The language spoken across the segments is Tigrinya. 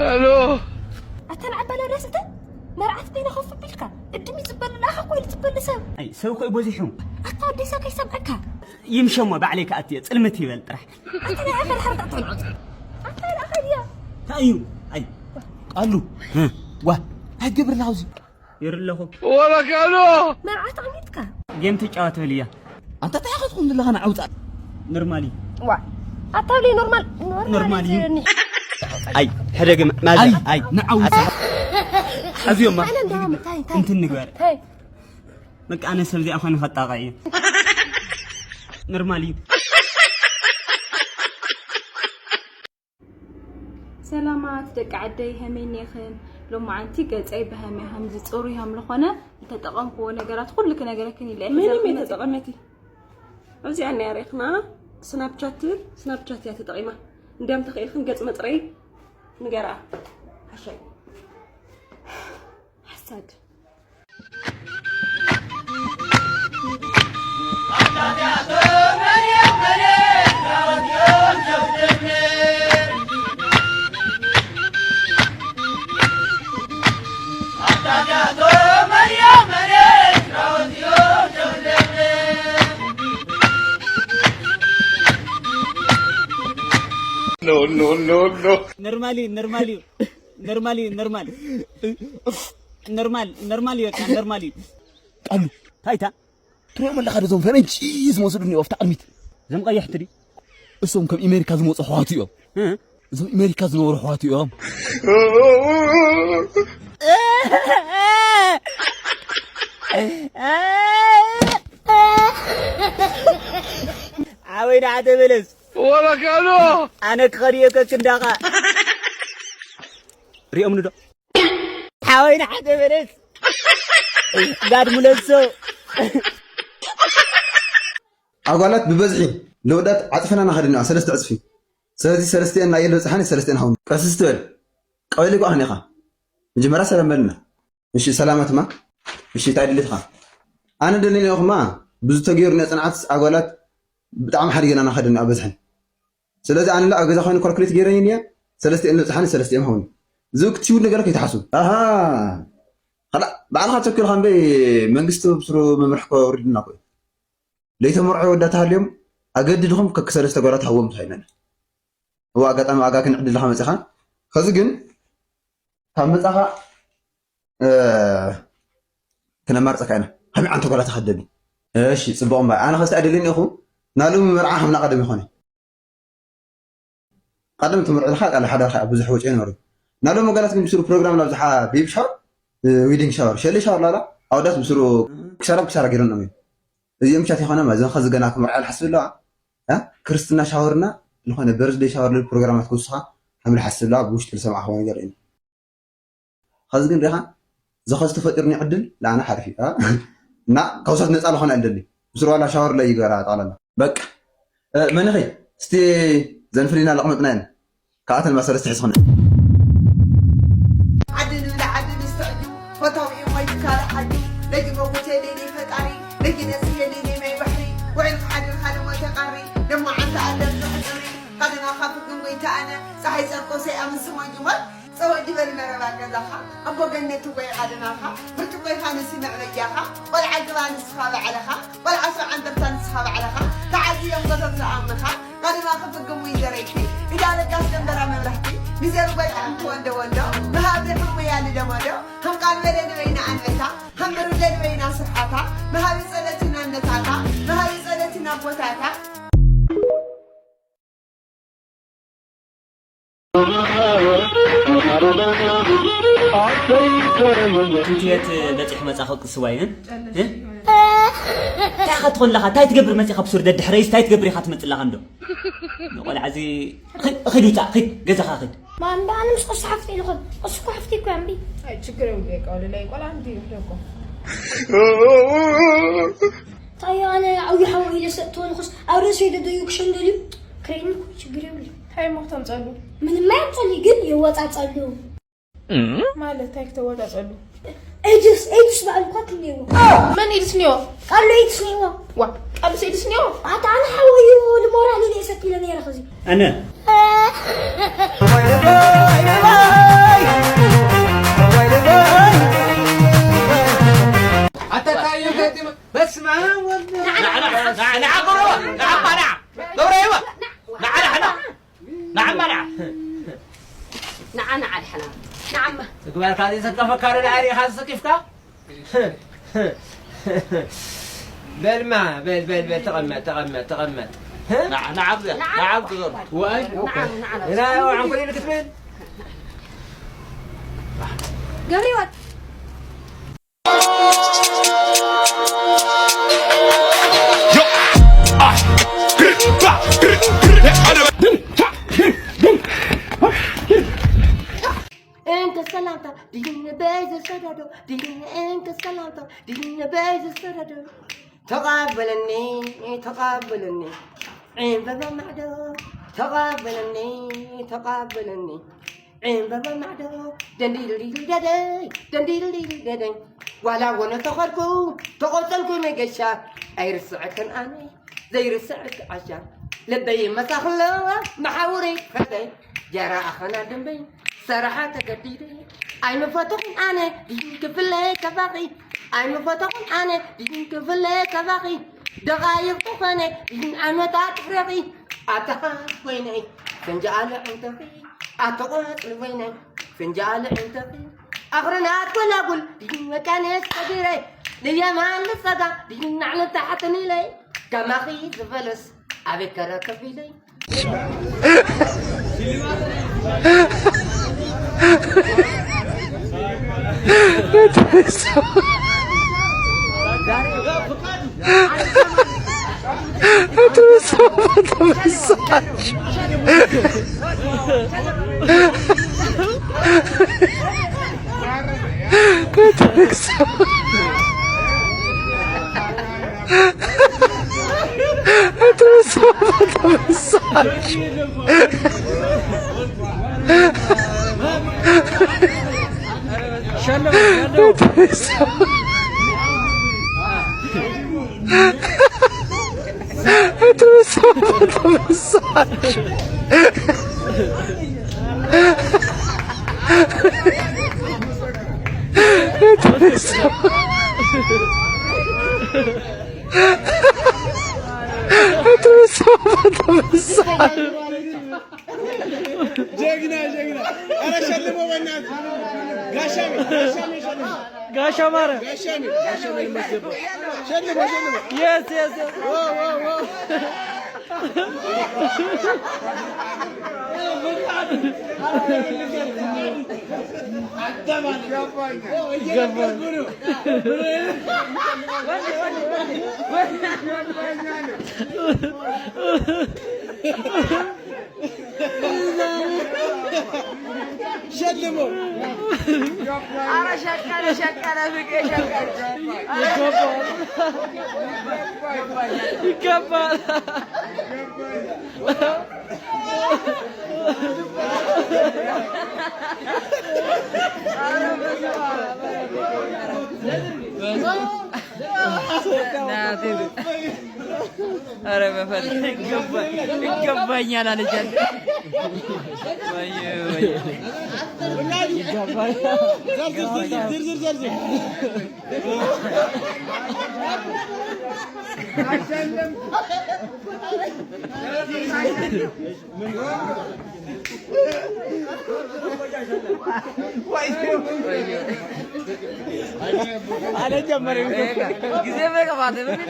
ኣታ ንዓባላ ዳስ እተ መርዓት ኮይና ኮፍ ቢልካ እድም ይጽበል ለኣኻ እኮ እዩ ዝጽበል ሰብ። ኣይ ሰብ እኮ እዩ በዚሑ። ኣታ ኣዴሳ ከይሰምዐካ። ይምሸሞ ባዕለይ ከኣትዮ ጽልምት ይበል ጥራሕ። ኣታ ናይ ኣኻ ድሓር ተዕጠልዖት ኣታ ለኣኻ ድያ። እንታይ እዩ? ኣይ ቃሉ ዋ እንታይ ትገብር ኣለኻ ኣብዚ? ይር ኣለኹ። ወረካሎ መርዓት ኣሚትካ። ጌም ትጫወት በልያ። ኣንታ እንታይ ኢኻ ትኹን ዘለኻ ንዓውፃ? ኖርማል እዩ። ዋ ኣታ ብለይ ኖርማል። ኖርማል እዩ። ኣይ ሕደግ ማዘ ኣይ ንዓውፃ። ኣዝዮማ እንታይ እንታይ እንታይ እንትን ንግበር። እንታይ በቃ ኣነ ሰብ እዚኣ ኾነ ከጣቃ እዩ። ኖርማል እዩ። ሰላማት ደቂ ዓደይ፣ ሀመይ ኔኽን? ሎማዓንቲ ገጸይ ብሀመ ሀምዚ ጽሩይ ሀም ዝኾነ ዝተጠቐምክዎ ነገራት ኩሉ ክነግረክን ኢለ እየ ምንም ሒዘልክን መጺአ። እየተጠቐመቲ። ኣብዚኣ እኒኣ ርኢኽና፣ ስናፕቻት ትብል፣ ስናፕቻት እያ ተጠቒማ። እንዲያም ተኽኢልክን ገጽ መጽረዪ ንገርኣ። ሓሻይ። ሓሳድ። No, no, no, no. ኖርማል እዩ፣ ኖርማል እዩ። ኖርማል እዩ፣ ኖርማል። ኖርማል፣ ኖርማል እዩ፣ በቃ ኖርማል እዩ። ቃሉ። ታይታ። ትሪኦም ኣለኻ ዶ እዞም ፈረንጂ ዝመስሉ እኒኦ ኣብታ ቅድሚት? እዞም ቀያሕቲ ድዩ? እሶም ከም ኣሜሪካ ዝመፁ ኣሕዋቱ እዮም። እ? እዞም ኣሜሪካ ዝነበሩ ኣሕዋቱ እዮም። ሓወይ ንዓተ በለስ። ወረካሎ። ኣነ ክኸድዮ ከክንዳኻ። ሪኦምኒ ዶ? ሓወይ ንዓተ በለስ። ጋድ ሙለሶ። ኣጓላት ብበዝሒ ለወዳት ዓጽፈና ናኸድና ሰለስተ ዕጽፊ። ስለዚ ሰለስቲአን ናይ የለ በጽሓኒ ሰለስቲአን ሃውኒ። ቀስ ስትበል። ቀበሊ ጓ ኸኒኻ። መጀመርያ ሰላም በልና። እሺ ሰላማትማ። እሺ እንታይ ድልትኻ? ኣነ ደሊኒ ኢኹማ ብዙ ተገይሩ ናይ ጽንዓት ኣጓላት ብጣዕሚ ሓዲገና ናኸድና ኣብ በዝሕን። ስለዚ ኣነ ኣብ ገዛ ኮይኑ ካልኩሌት ገይረ እየ ሰለስቲአን በጽሓኒ ሰለስቲአን ሃውኒ። እዚ ክትሽውድ ነገር ከይትሓስቡ። ኣሃ። ኸላ ባዕልኻ ተኪልካ እምበይ መንግስቲ ብስሩ መምርሒ ከውርድና እኮ እዩ። ለይተመርዑ ወዳት ተሃልዮም ኣገድድኹም ከክሰለስተ ጓላት ሃዎም ተሃይነን። እዋ ኣጋጣሚ ዋጋ ክንዕድልኻ መጺኻ። ከዚ ግን ካብ መጻኻ፣ እ፣ ክነማርጸካ ኢና። ከመይ ዓንተ ጓላት ተኸደኒ? እሺ፣ ጽቡቕ እምበኣር። ኣነ ከስቲ ኣይደልን ኢኹ። ናሉ መርዓ ሃምና ቀደም ይኾነ። ቀደም ትምርዕልካ ቃል ሓዳር ከዓ ብዙሕ ወጪ ይነበሩ። ናሎም ወገናት ግን ብስሩ ፕሮግራም ናብዝሓ ቤቢ ሻወር፣ እ፣ ዊዲንግ ሻወር፣ ሸሊ ሻወር ላላ ኣወዳት ብስሩ ክሳራ ክሳራ ገይሮም እዮም። እዚኦም ቻት ይኾነ እዞም ኸዚ ገና ክምርዓል ሓስብ ኣለዋ። እ፣ ክርስትና ሻወርና ዝኾነ በርዝደይ ሻወር ልብል ፕሮግራማት ክውስኻ ሓምል ሓስብ ኣለዋ ብውሽጢ ዝሰማዕኽዎ ነገር እዩ። ኸዚ ግን ሪኻ፣ እዚ ኸዚ ተፈጢሩኒ ዕድል፣ ንኣና ሓሪፍ እዩ፣ እ? እና ካብ እሳት ነፃ ልኾነ እየ ልደሊ። ምስሩ ዋላ ሻወር ለይገራ ጠቕላላ። በቃ። እ፣ መን ኢኺ? እስቲ ዘን ፍሊና ለቕመጥናየን። ካብኣተን ማ ሰለስተ ሒዝኽን። ዓዲ ንብላ ዓዲ ንስተዕጁ፣ ፈታዊ እሞ ይትካለ ሓጁ። ለጅ መጉቴ ሌሊ ፈጣሪ፣ ለጅ ነስየ ሌሊ ማይ ባሕሪ፣ ውዕል ክሓድር ሓደ ሞተ ቀሪ፣ ደሞ ዓንተ ኣለም ዝሕፅሪ፣ ቃድና ካብ ግንጎይ ተኣነ፣ ፀሓይ ጸርቆሰይ ኣምስሞ ጅሞት፣ ጸወድ ይበል መረባ ገዛኻ፣ ኣቦ ገነት ወይ ዓድናኻ፣ ብርጭቆ ይፋንስ ይምዕ በጃኻ፣ ቆልዓ ግባ ንስኻ ባዕልኻ፣ ቆልዓ ሰብዓ እንደርታ ንስኻ ባዕልኻ፣ ተዓዝዮም ጎቶም ዝኣምንኻ፣ ቀደማ ክፍግሙ ይዘረይቲ፣ ግዳ ለጋስ ደንበራ መብራህቲ፣ ንዘርጎይ ኣንተ ወንደ ወንዶ፣ መሃቢ ሕሙያ ንደመዶ፣ ከም ቃል በለ ንበይና ኣንበታ፣ ከም ብርለ ንበይና ስርሓታ፣ መሃቢ ጸለቲ ናነታታ፣ መሃቢ ጸለቲ ናቦታታ። ትምህርት ቤት በፂሑ መፃ ክቅስዋይ እ? እ? እንታይ ኢኻ ትኾን ኣለኻ? እንታይ ትገብር መፂኻ ብሱር ደድሕረይስ እንታይ ትገብር ኢኻ ትመፅእ ኣለኻ እንዶ? ንቆልዓ እዚ ኺድ፣ ኺድ ውፃእ፣ ኺድ፣ ገዛኻ ኺድ። ማም፣ ኣነ ምስ ቅሱ ሓፍተይ ልኾን። ቅሱ እኮ ሓፍተይ እኮ እያ እምቢ። ኣይ፣ ችግር የብሉ፣ የቃ፣ ወደ ላይ ቆልዓ እንዲ ይሕደጎ። እንታይ ኣነ ዓብዪ ሓወይ ኢለ ሰጥቶ ንኹስ ኣብ ርእሰይ ደደዩ ክሸንደል እዩ። ክርእየኒ እኮ ችግር የብሉ። እንታይ እሞ ክተምፀሉ? ምንም ኣየምፀሉ፣ ግን የወፃፀሉ። ማለት እንታይ ክተወፃፀሉ? ኤድስ፣ ኤድስ ባዕሉ እኳ ክልየዎ። መን ኤድስ እኒኦ? ቃሉ ኤድስ እኒኦ። ዋ፣ ቃሉስ ኤድስ እኒኦ? ኣታ ኣነ ሓወዩ ንሞራል ኢለ እየ ሰኪለ ነይረ ኸዚ። ኣነ። ንዓ ንዓ ድሓና ንዓማ። ትግበርካ ዘይሰከፈካ ዶ ድኣ ርኢኻ ዝስኪፍካ? በልማ፣ በል፣ በል፣ በል፣ ተቐመጥ፣ ተቐመጥ፣ ተቐመጥ። ንዓ፣ ንዓ ኣብዚኣ፣ ንዓ። ንዓ ኣብዚ ዘሎ። ዋይ፣ ንዓ፣ ንዓ፣ ንዓ። እና ያው ዓንኮል ኢሉ ክትብል? ገብሪወት። እንተ ሰላምታ ድህን በይ ዝሰደዶ፣ ድህን እንተ ሰላምታ ድህን በይ ዝሰደዶ። ተቐበለኒ፣ ተቐበለኒ፣ ዕምበባ ማዕዶ። ተቐበለኒ፣ ተቐበለኒ፣ ዕምበባ ማዕዶ። ደንዲልዲል ደደይ፣ ደንዲልዲል ደደይ። ዋላ ወነ ተኸድኩ፣ ተቖጸልኩ መገሻ። ኣይርስዐክን ኣነ ዘይርስዕክ ዓሻ። ልበይ መሳኽሎ መሓውረይ ፈተይ። ጀራ ኣኸና ደንበይ ሰራሓ ተገዲደ። ኣይምፈተኹን ኣነ ድን ክፍለ ከባኺ። ኣይምፈተኹን ኣነ ድን ክፍለ ከባኺ። ደቓይቕ ተኾነ ድን ዓመታት ፍረኺ። ኣታ ኮይነይ ፍንጃለ ዕንተኺ። ኣታ ቆጽሊ ወይነይ ፍንጃለ ዕንተኺ። ኣኽርናት ጎላጉል ድን መቃነስ ከቢረ። ንየማን ንጸጋ ድን ናዕሊ ታሕትን ኢለይ። ከማኺ ዝበለስ ኣበይ ከረከብ ኢለይ። ጀግና፣ ጀግና። ኧረ ሸልሞ በእናትህ። ጋሻ ቤት፣ ጋሻ ቤት ሸልሞ። ጋሻ ማረ። ጋሻ ቤት፣ ጋሻ ቤት መስገባ። ሸልሞ፣ ሸልሞ። የስ፣ የስ፣ የስ። ዎ፣ ዎ፣ ዎ። ይገባል። ሸልሞ። ኧረ ሸቀለ፣ ሸቀለ፣ ፍቄ ሸቀለ። ይገባል። ይገባል። ኧረ በፈጣሪ ይገባ-፣ ይገባኛል አለች። ወየ፣ ወየ። ይገባኛል። ዘርዝር፣ ዘርዝር፣ ዘርዝር፣ ዘርዝር። አልጀመረም። ጊዜ በቀባተ ምን?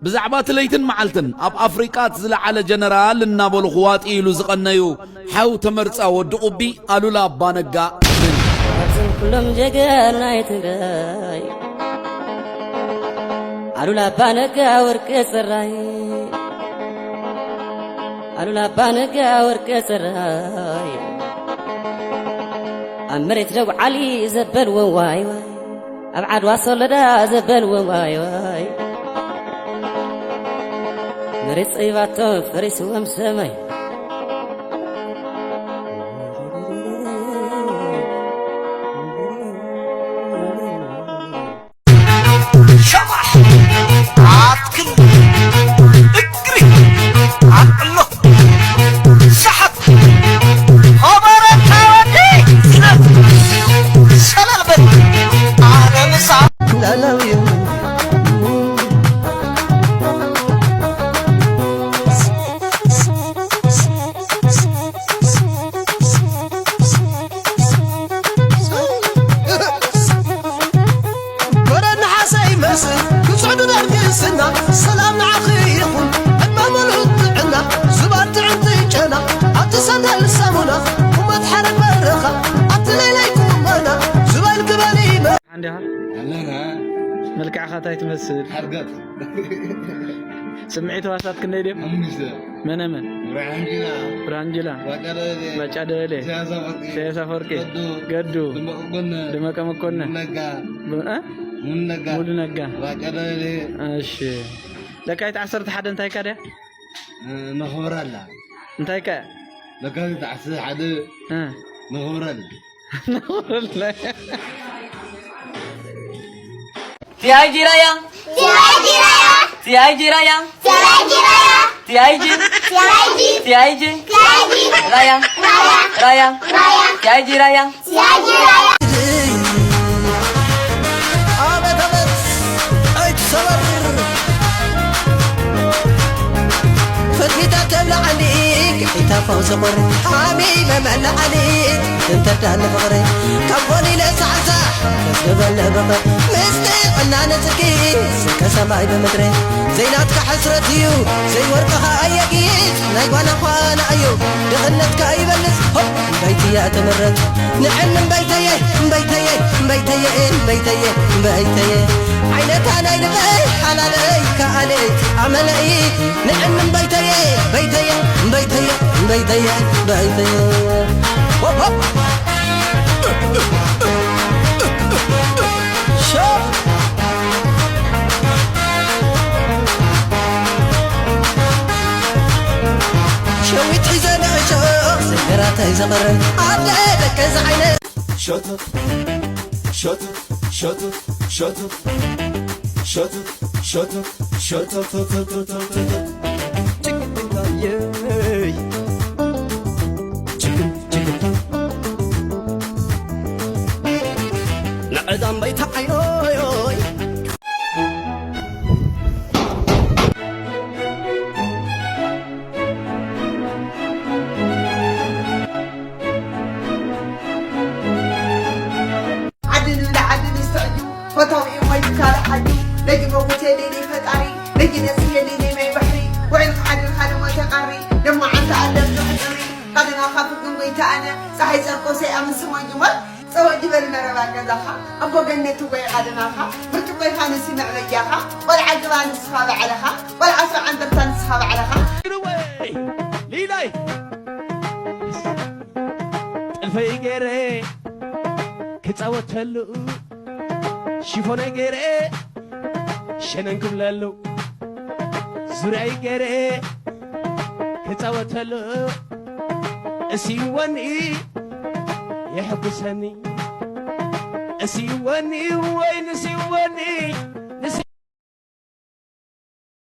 ብዛዕባ እቲ ለይትን መዓልትን ኣብ ኣፍሪቃ እቲ ዝለዓለ ጀነራል እናበሉ ክዋጥዩ ኢሉ ዝቐነዩ ሓው ተመርጻ ወዲ ቁቢ ኣሉላ ኣባነጋ። ካብዞም ኩሎም ጀጋኑ ናይ ትግራይ ኣሉላ ኣባነጋ ወርቂ ጽራይ፣ ኣሉላ ኣባነጋ ወርቂ ጽራይ። ኣብ መሬት ደጉዓሊ ዘበልዎ ዋይ ዋይ፣ ኣብ ዓድዋ ሶለዳ ዘበልዎ ዋይ ዋይ፣ መሬት ጸይባቶም ፈሪስዎም ሰማይ። ሸባሕ! ኣትክል! እግሪ! ኣቅሎ! ሰሓት! ኸበረታ ወዲ! ሰላም በል! ኣነ ምሳ! በረድ ነሓሰ ይመስል፣ ብጽዕዱ ደርጊ ስና፣ ሰላም ንዓኺ ይኹን፣ ዕድመ ምሉእ ጥዕና፣ ዝባን ጥዕምቲ ጨና፣ ኣብቲ ሰንደል ሳሙና፣ እሞ ትሓረድ በረኻ፣ ኣብቲ ለይለይ ቁመና፣ ዝባን ክበል ይመ- ሓንዲኻ ኣለና። መልክዕኻ እንታይ ትመስል? ሓርገጽ። ስምዒት ህዋሳት ክንደይ ድዮም? ሓሙሽተ። መነ መን? ብርሃን ጁላ። ብርሃን ጁላ። ባጫ ደበሌ። ባጫ ደበሌ። ኢሳያስ ኣፈወርቂ። ኢሳያስ ኣፈወርቂ። ገዱ። ገዱ። ደመቀ መኮነን። ደመቀ መኮነን። ሙሉ ነጋ። ብ-፣ እ? ሙሉ ነጋ። ሙሉ ነጋ። ባጫ ደበሌ። እሺ። ለካቲት ዓሰርተ ሓደ እንታይ እካ ድያ? እ፣ ነኽብራ ኣላ። እንታይ እካ? ለካቲት ዓሰርተ ሓደ እ። ነኽብራ ኣላ። ነኽብራ ኣላ። ሲኣይጂ ራያ። ሲኣይጂ ራያ። ሲኣይጂ ራያ። ሲኣይጂ ራያ። ሲኣይጂ። ሲኣይጂ። ሲኣይጂ። ሲኣይጂ። ራያ። ራያ። ራያ። ራያ። ሲኣይጂ ራያ። ሲኣይጂ ራያ። ኣቤት ኣቤት፣ ኣይትሰበር። ፍትሒታ ተብላዓኒ፣ ቅሒታ ፈውሲ ቁሪ። ሓሚመ መላዓኒ፣ እንተዳ ንፍቕሪ። ካብ ጎኒ ለሳዕሳዕ፣ ከስግበለ ብቕሪ። ምስቲ ዕናነ ጽድቂ፣ ስከ ሰማይ ብምድሪ። ዘይናትካ ሕስረት እዩ፣ ዘይወርቅኻ ኣየጊጽ። ናይ ጓና ኳና እዩ፣ ድኽነትካ ይበልጽ። ሆፕ፣ እምበይትያ ትምረጽ። ንዕን እምበይተየ፣ እምበይተየ፣ እምበይተየ፣ እምበይተየ፣ እምበይተየ። ዓይነታ ናይ ልበይ ሓላለይ ከኣለይ ኣመለይ። ንዕን እምበይተየ፣ በይተየ፣ እምበይተየ፣ እምበይተየ፣ በይተየ። ሆፕ፣ ሆፕ። ሾ! ሸዊት ሒዘ ንዕሾ፣ ዘይገራተይ ዘቕርብ፣ ኣደ ደቀ ዝዓይነ። ሸቶ፣ ሸቶ፣ ሸቶ፣ ሸቶ፣ ሸቶ፣ ሸቶ፣ ሸቶ፣ ቶ፣ ቶ፣ ቶ፣ ቶ፣ ቶ፣ ቶ። ችግር የይ። ችግር፣ ችግር። ንዕዳም በይታ ዓይኖይ። ዓዲ ንብለ ዓዲ ንስተዕዩ፣ ፈታዊ እሞ ይካል ዓዩ፣ ለጊ መጉቴ ሌሊ ፈጣሪ፣ ለጊ ነጽሄ ሌሊ ናይ ባሕሪ፣ ውዕል ክሓድር ሓደ ሞተ ቀሪ፣ ደሞ ዓንተ ኣለም ዝሕጥሪ፣ ቃድና ካብ ፍግም ጎይታ ኣነ፣ ፀሓይ ጨርቆሰይ ኣምስሞ ጅሞት፣ ጸወድ ይበል መረባ ገዛኻ፣ ኣቦ ገነት ወይ ቃድናኻ፣ ብርጭቆ ይኻ ንሲ መዕበያኻ፣ ቆልዓ ግባ ንስኻ ባዕልኻ፣ ቆልዓ ሰብዓ እንደርታ ንስኻ ባዕልኻ። ሊላይ ጥልፈይ ገይረ ክጻወተሉ፣ ሽፎነይ ገይረ ሸነን ክብለሉ፣ ዙርያይ ገይረ ክጻወተሉ፣ እስይወኒ የሐጉሰኒ፣ እስይወኒ ወይ ንስይወኒ።